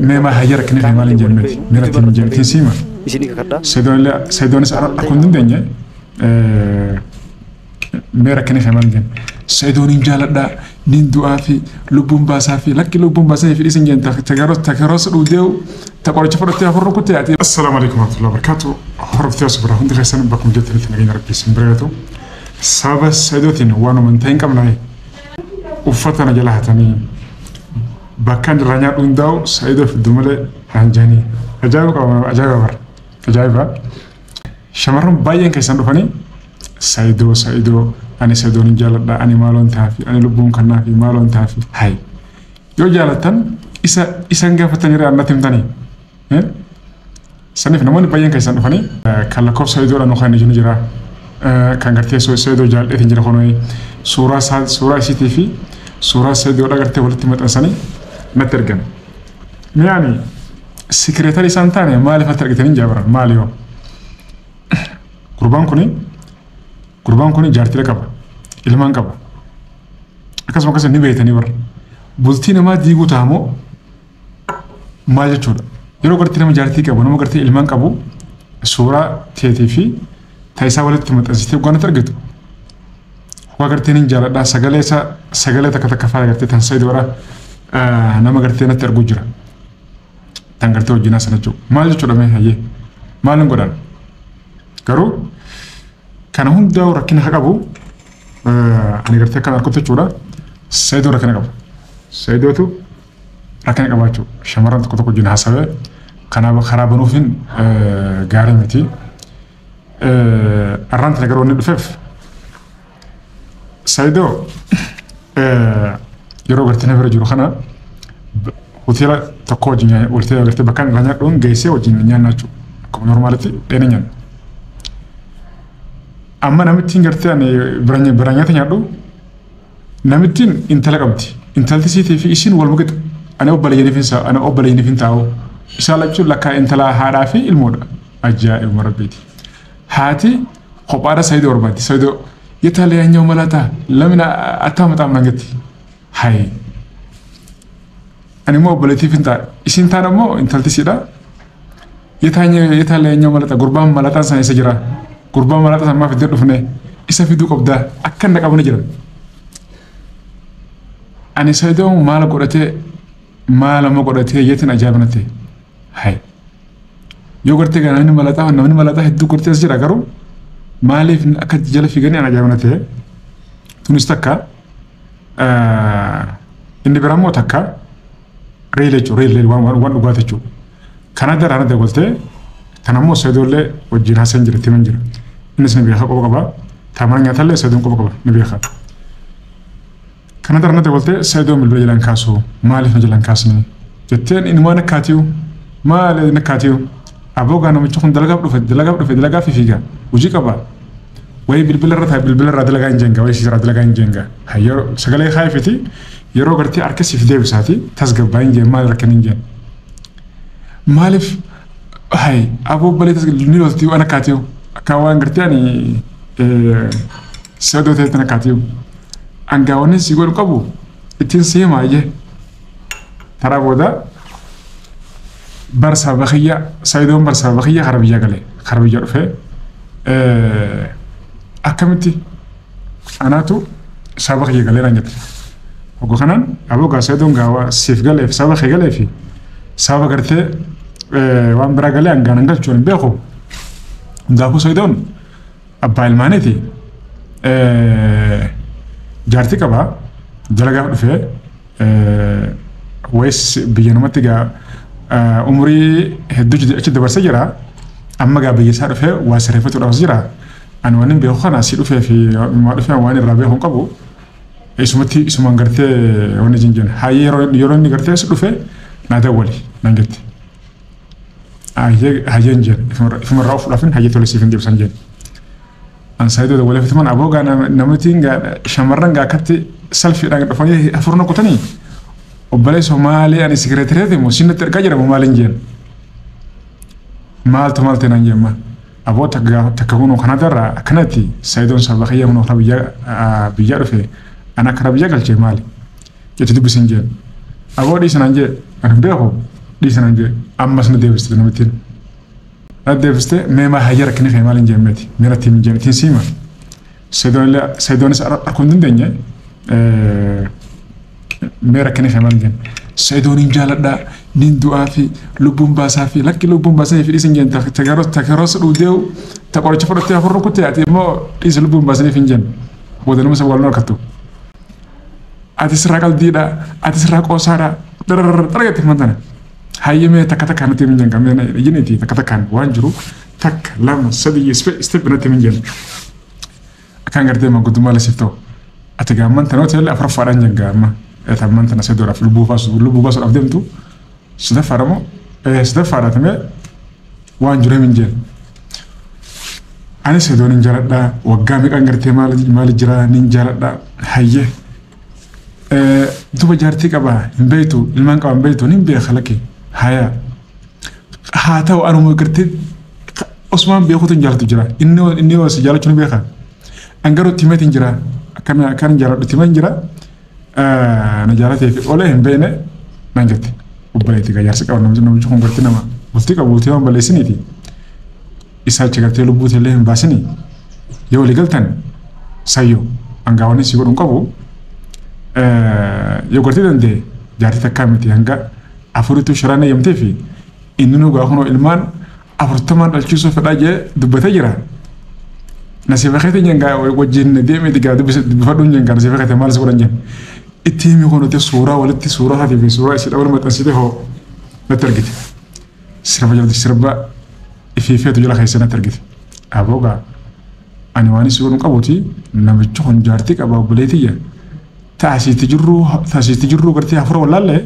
Mee maa hayya rakkina fi maal hin jenne mee natti hin jenne siima. Isinii kakadhaa. Saidoonis akkuma hin dandeenye mee rakkina fi maal hin jenne. Saidoon hin jaaladhaa nin du'aa fi lubbuun baasaa fi lakki lubbuun baasaa fi dhiisin jenne takaroos dhuudeewu ta qoricha fudhattee afur rukuttee ati. Assalaamu alaikum warahmatullahi wabarakatuh. Hordoftoota subra hundi keessan bakkuma jirtanitti nageenya rabbii isin bira gaatu. Sababa Saidootiin waanuma hin ta'in qabna uffata na jala hatanii bakka inni irraa nyaadhu hundaa'u Saidoo fiddu malee naan jedhanii. Ajaa'iba qaba, ajaa'iba bara, ajaa'iba. Shamarran baay'een keessan dhufanii Saidoo, Saidoo, ani Saidoon hin jaaladha, ani maaloon ta'aafi, ani lubbuun kannaafi maaloon ta'aafi. Hayi, yoo jaalattan isa isan gaafatanii irraa natti himtanii. Saniif namoonni baay'een keessan dhufanii kan lakkoofsa Saidoodhaan nu kan jiru jira. Kan gartee Saidoo jaalladheetiin jira kunoo suuraa isaa, suuraa isiitii fi suuraa Saidoodha gartee walitti maxxansanii natti ergan. Mee ani sikireetarii isaan taane maaliif natti argitanii jaabaran maali yoo? Gurbaan kuni jaartila qaba, ilmaan qaba. Akkasuma akkasuma ni beektanii bara. Bultii namaa diiguu ta'amoo maal jechuudha? Yeroo gartee nama jaartii qabu, nama gartee ilmaan qabu suuraa teetii fi taayisaa walitti maxxansitee waan natti argitu. Waa gartee nin jaaladhaa sagalee isaa sagalee takka takka fa'aa gartee tan Saidoodha nama gartee natti arguu jira. Tan gartee wajjinaa sana jechuudha. Maal jechuudha mee hayyee? Maal hin godhan? Garuu kana hundaa'u rakkina haa qabu ani gartee akkan argutti jechuudha. Saidoo rakkina qaba. Saidootu rakkina qaba jechuudha. Shamarran tokko tokko wajjin haasawee kanaaf karaa banuufin gaarii miti. Arraan tana garuu inni dhufeef Saidoo yeroo gartee na bira jiru kana hoteela tokko wajjin hoteela gartee bakka irraa nyaadhuun geessee wajjin nyaanna jechuudha. Akkuma normaalitti dheena nyaanna. Amma namittiin gartee ani bira nyaata nyaadhu namittiin intala qabdi. Intalti siitii fi isiin wal qixa. Ani obboleeyyiin ani obboleeyyiin hin taa'u. Isaan lachuun lakkaa intala haadhaa fi ilmoodha. Ajaa'ibuma rabbiiti. Haati kophaadha Saidoo barbaaddi. Saidoo የታለ ያኛው መላጣ ለምን አታመጣም nangetti. Hayi. Ani immoo obboleettiif hin ta'a. Isiin taan ammoo intalti siidha. የታለ ያኛው መላጣ gurbaan malaxaan sana isa jira. Gurbaan malaxaa sana maaf itti dhufne isa fiduu qabdaa akka inni qabne jiran. Ani Saidoo maal godhatee maal amma godhatee jeetiin ajaa'iba natti. Hayi. Yoo gartee gaa namni malaxaa hedduu gartee as jira garuu maaliif akka jala fiiganii an ajaa'iba natti. Tunis takka inni biraa immoo takka real jechuudha, real waan dhugaati jechuudha. Kana daraan dabaltee tan ammoo Saidoollee wajjin haasa'an jira, itti himan jira. Innis ni beeka, qoba qaba. Taamana nyaatallee Saidoon qoba qaba, ni beeka. Kana daraan dabaltee Saidoon bilbila jalaan kaasu maaliif na jalaan kaasne jetteen inni waan akkaatiyu maali akkaatiyu aboo gaa namichi kun dalagaaf dhufe, dalagaaf dhufe, dalagaaf fiiga, hojii qaba. Wayi bilbila irra taa'e bilbila irraa dalagaa hin jenga, wayi irraa dalagaa hin jenga. Yeroo sagalee kaayifiti yeroo gartee harka siif deebisaati tasgabbaa hin jeen maal rakkan hin jeen. Maaliif hayi aboo balee ni lolti waan akkaatiyu akka waan gartee ani Saidoo ta'etti akkaatiyu. Angaawwanni si godhu qabu ittiin si himaa jee. Taraa booda bar sababa kiyya Saidoon bar sababa kiyya kara biyya galee kara biyya dhufee akkamitti anaatu sababa kiyya galee naan jette. Hogga kanaan aboo gaa Saidoon gaa siif galeef sababa kee galee fi sababa gartee waan biraa galee hangaan hangalchuun hin beeku. Hundaafuu Saidoon abbaa ilmaaniiti. Jaartii qabaa dalagaaf dhufee wayis biyya namatti gaa umurii hedduu achi dabarsee jira. Amma gaa biyya isaa dhufee waa sirreeffatuudhaaf as jira. Ani waan hin beeku kana asii dhufee fi maa dhufee waan irraa beeku hin qabu. Isumatti isumaan gartee wanni jinjin hayyee yeroo inni gartee as dhufe naa dawwali naan jette. Hayyee hin jeen ifumarraa of fudhaafin hayyee tole siif hin deebisan jeen. An Saidoo dawwalee fitiman aboo gaa namitiin gaa shamarran gaa akkatti salfiidhaan dhufanii afurna kutanii obboleessoo maalii ani sikireetireeti moo sinatti ergaa jedhamu maaliin jeen. Maaltu maal ta'e naan jeen aboo takka takka kunoo kanarraa akkanatti Saidoon saba kiyya kunoo kana biyya dhufe ana kana biyya galchee maali jetti dubbisin jeen. Aboo dhiisa naan jee ani beeku Dhiisan jee ammas na deebiste namittiin. Na deebiste mee maa hayya rakkina kee maal hin jemmeeti. Mee natti hin jenne ittiin siima. Seedoonis arguu hin dandeenye. Mee rakkina kee maal hin jenne. Seedoon hin jaaladhaa nin du'aa fi lubbuun baasaa fi lakki lubbuun baasanii fi dhiisin jenne takeroos dhuudeewu ta qoricha fudhattee afur rukutte ati immoo dhiisi lubbuun baasanii hin jenne. Booda nama wal harkattu. Ati sirraa qaldiidha ati sirraa qoosaadha dararara jetti mantana. Hayyamee takka takkaan natti hin jenna mee jiniiti takka takkaan waan jiru takka lama sadii step natti hin jenna. Akkaan gartee manguddummaa lasiif ta'u. Ati gaamman tana hoteelli afuraffaadhaan jenga amma. Amman tana sedoodhaaf lubbuu baasuudhaaf deemtu sadaffaadha moo sadaffaadha tamee waan jiru hin jenna. Ani sedoon hin jaaladhaa waggaa meeqaan gartee maali jira nin jaaladhaa hayyee. Duba jaartii qaba hin beektu ilmaan qaba hin beektu nin beeka lakkee haya haa ta'u anuma gartee osumaan beekuutu hin jaalatu jira inni yoo si jaalachuu ni beeka an garuu itti himeetiin jira akkana jaaladhu itti himeen jira na jaalatee fi olee hin beekne naan jette obboleetti jaarsa qaba namichi kun gartee nama bultii qabu bultii waan balleessiniiti isaa achi gartee lubbuuti illee hin baasinii yoo walii galtan sayyoo hangaawwanni si godhuun qabu. Yoo gartee danda'e jaartii takkaa miti hanga afuritu shiraan eeyyamtee fi inni nu gaafa ilmaan 40 dhalchiisuu fedhaa jee dubbatee jira. Nasiiba keetiin jengaa wajjin deemee digaa dubbifadhuun jengaa nasiiba keetiin maal si godhan jenna. Itti himi kun suuraa walitti suuraa isaatii fi suuraa ishee wal maxxansite hoo natti argite. Sirba jalatti sirba ifiifeetu jala keessa natti argite. Aboogaa ani waan si godhuun qabuuti namichi kun jaartii qaba obboleetiyya. Taasiitti jirru gartee afur wallaalle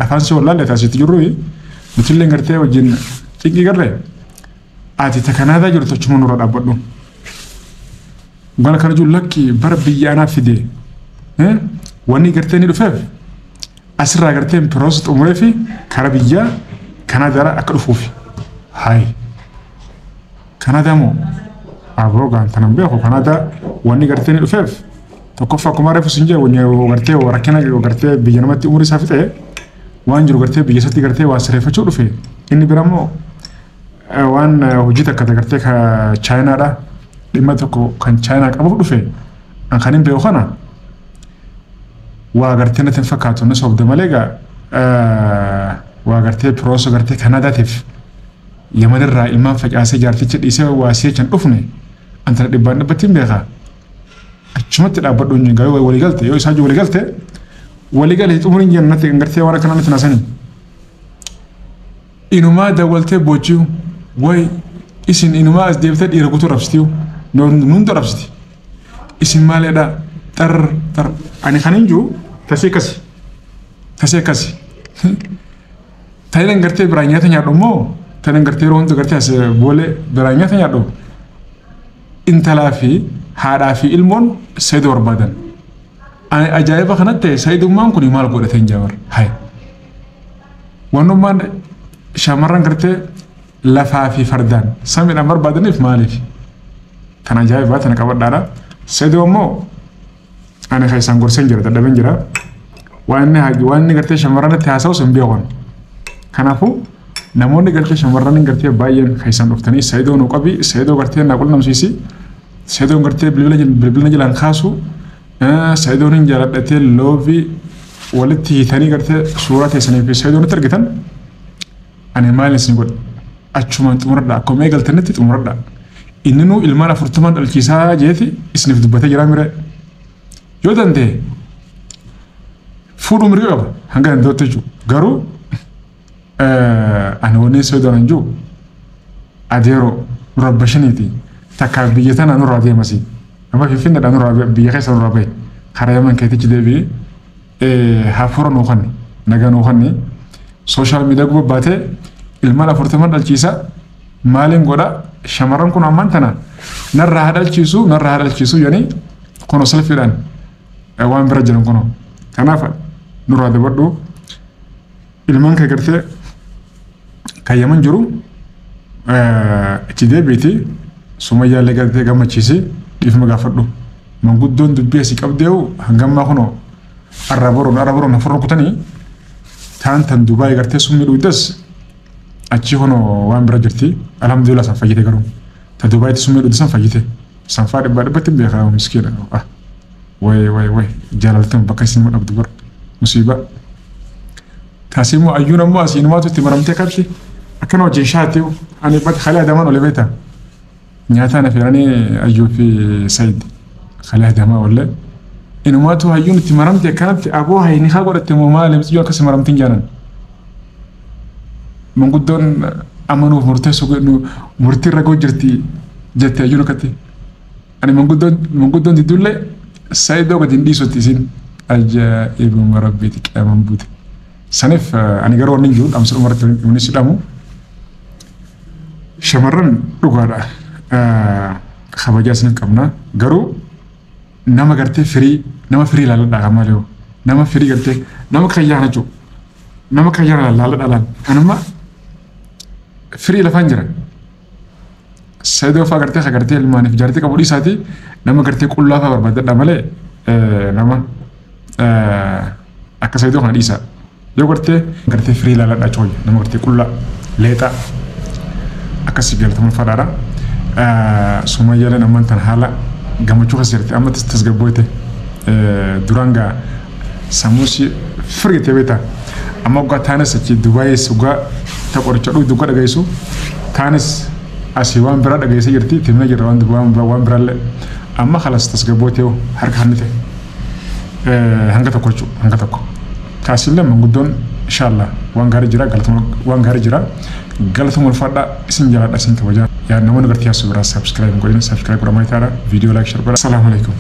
afaan si wallaalle taasiitti jirru nutillee gartee wajjin cinqii garree ati takanaadaa jirtu achuma nurra dhaabbadhu. Gara kana jiru lakki bara biyya anaa fide wanni gartee ni dhufeef asirraa gartee piroos xumuree fi karaa biyya Kanaadaadhaa akka dhufuufi. Hayi Kanaadaa moo aboogaan tanan beeku Kanaadaa wanni gartee ni dhufeef. Tokkoffaa akkuma reefu sin jee gartee rakkina gartee biyya namatti umurii isaa fixee waan jiru gartee biyya isaatti gartee waa sirreeffachuu dhufe inni bira immoo waan hojii takka gartee ka Chaayinaadha dhimma tokko kan Chaayinaa qabuuf dhufe an kan hin beeku kana waa gartee natti hin fakkaatu na soobde malee egaa waa gartee piroosa gartee Kanaadaatiif Yamanirraa ilmaan facaasee jaarticha dhiisee waa si'achan dhufne antana dhibbaan dhibbatti hin beekaa. Achumatti dhaabbadhu hin jengaa yoo walii galte yoo isaa walii galte walii galee xumuriin jennatti gartee waan akkanaa natti naasanii. Inumaa dawwaltee boochiu way isin inumaa as deebitee dhiira guutuu rabsitiu nuun rabsiti. Isin maaleedha xar xar ani kan hin jiru tasee akkasi tasee akkasi. Ta'ileen gartee biraan nyaata nyaadhu immoo ta'ileen gartee yeroo hunda gartee as boolee biraan nyaata nyaadhu intalaa fi haadhaa fi ilmoon Saayidoo barbaadan. Ajaa'iba kanatti saayidummaan kun maal godhate hin jabar. Hayi. Wannummaan shamarran gartee lafaa fi fardaan samiidhaan barbaadaniif maaliif? Tan ajaa'ibaa tana qabadhaadha. Saayidoo immoo ani keessaan gorseen jira dadhabeen jira. Waan inni gartee shamarranitti haasa'us hin beekan. Kanaafuu namoonni gartee shamarran gartee baay'een keessaan dhuftanii saayidoo nuu qabi saayidoo gartee naa qunnamsiisi. Seedoon gartee bilbila jalaan kaasu saayidoon hin jaaladhatee loovii walitti hiitanii gartee suuraa teessanii fi saayidoon itti argitan ani maal isin godha achumaan xumuradha akkuma eegaltanitti xumuradha inni nuu ilmaan 40 dhalchiisaa jeeti isiniif dubbatee jira mire yoo danda'e fuudhuu mirga qaba hanga danda'utti jechuudha garuu ani wanni saayidoon hin jiru adeeroo rabbashiniiti. Takka biyya tana nurraa deemasi. Amma Finfinneedha nurraa biyya keessa nurraa bahe. Karaa Yaman keetichi deebi'ee hafuura nuu kanne nagaa nuu kanne sooshaal miidiyaa gubbaa baatee ilmaan 40 dhalchiisa maaliin godha shamarran kun ammaan tana narraa haa dhalchiisu narraa haa dhalchiisu jedhanii kunoo salfiidhaan waan bira jiran kunoo. Kanaaf nurraa dabadhu ilmaan kee gartee kan Yaman jiru itti deebiiti. Sumayyaallee gartee gammachiisi dhiifama gaafadhu. Manguddoon dubbii asii qabdeewu hangammaa kunoo arra boruun afur rukutanii Taan tan Dubaay gartee summii dhugdes achi hono waan bira jirti. Alhamdulillah san fayyite garuu. Ta Dubaayitti summii dhugde san fayyite. Sanfaa dhibbaa dhibbatti hin beekaa miskiina. Ah way way way jaalaltuun bakka isin dhabdu bara musiibaa. Taasii immoo ayyuun ammoo asiinumaatu itti maramtee qabdi. Akkana wajjin shaatti ani bakka halee adamaan olee beektaa. Nyaataan affeeranii ayyuu fi Sayid halee adamaa olee. Inumaatu hayyuun itti maramte akkanatti aboo hayni haa godhatte moo maali mixiyyoo akkas maramtiin jaanan. Manguddoon amanuuf murteessu murtii irra ga'u jirti jette hayyuun akkatti. Ani manguddoon didduullee Sayidoo gadi hin dhiisutti isin ajaa'ibuma rabbiiti qiyaaman buute. Saniif ani garuu wanni hin jiru dhaamsa dhumarratti inni si dhamu. Shamarran dhugaadha. Kabajaa isiniif qabna. Garuu nama gartee firii nama firii ilaaladhaa kan malee nama firii gartee nama kayyaan jechuudha. Nama kayyaan ilaaladhaa laal. Anuma firii lafaan jira. Sayidoo fa'aa gartee gartee ilmaaniif jaartii qabu dhiisaati nama gartee qullaa fa'aa barbaadadha malee nama akka sayidoo kana dhiisa. Yoo gartee firii ilaaladhaa jechuudha nama gartee qullaa leexaa akkasii galatamuun fadhaadha. Sumayyaaleen ammaan tan haala gammachuu keessa jirti amma tasgabbooyte duraan gaa sammuu ishee firgite beektaa amma waggaa taanis achi Dubaayis waggaa ta qoricha dhugdu waggaa dhageessu taanis asii waan biraa dhageessee jirti timna jirra waan biraallee amma halas tasgabbooyte harka hannite hanga tokko jechuudha hanga tokko taasillee manguddoon inshallah waan gaarii jira waan gaarii jira galatuma ulfaadhaa isin jaaladha isin kabajaa yaa namoonni gartee yaasuu biraa subscribe godhin subscribe godhamaa itaadha viidiyoo like share godha. Assalaamu alaikum.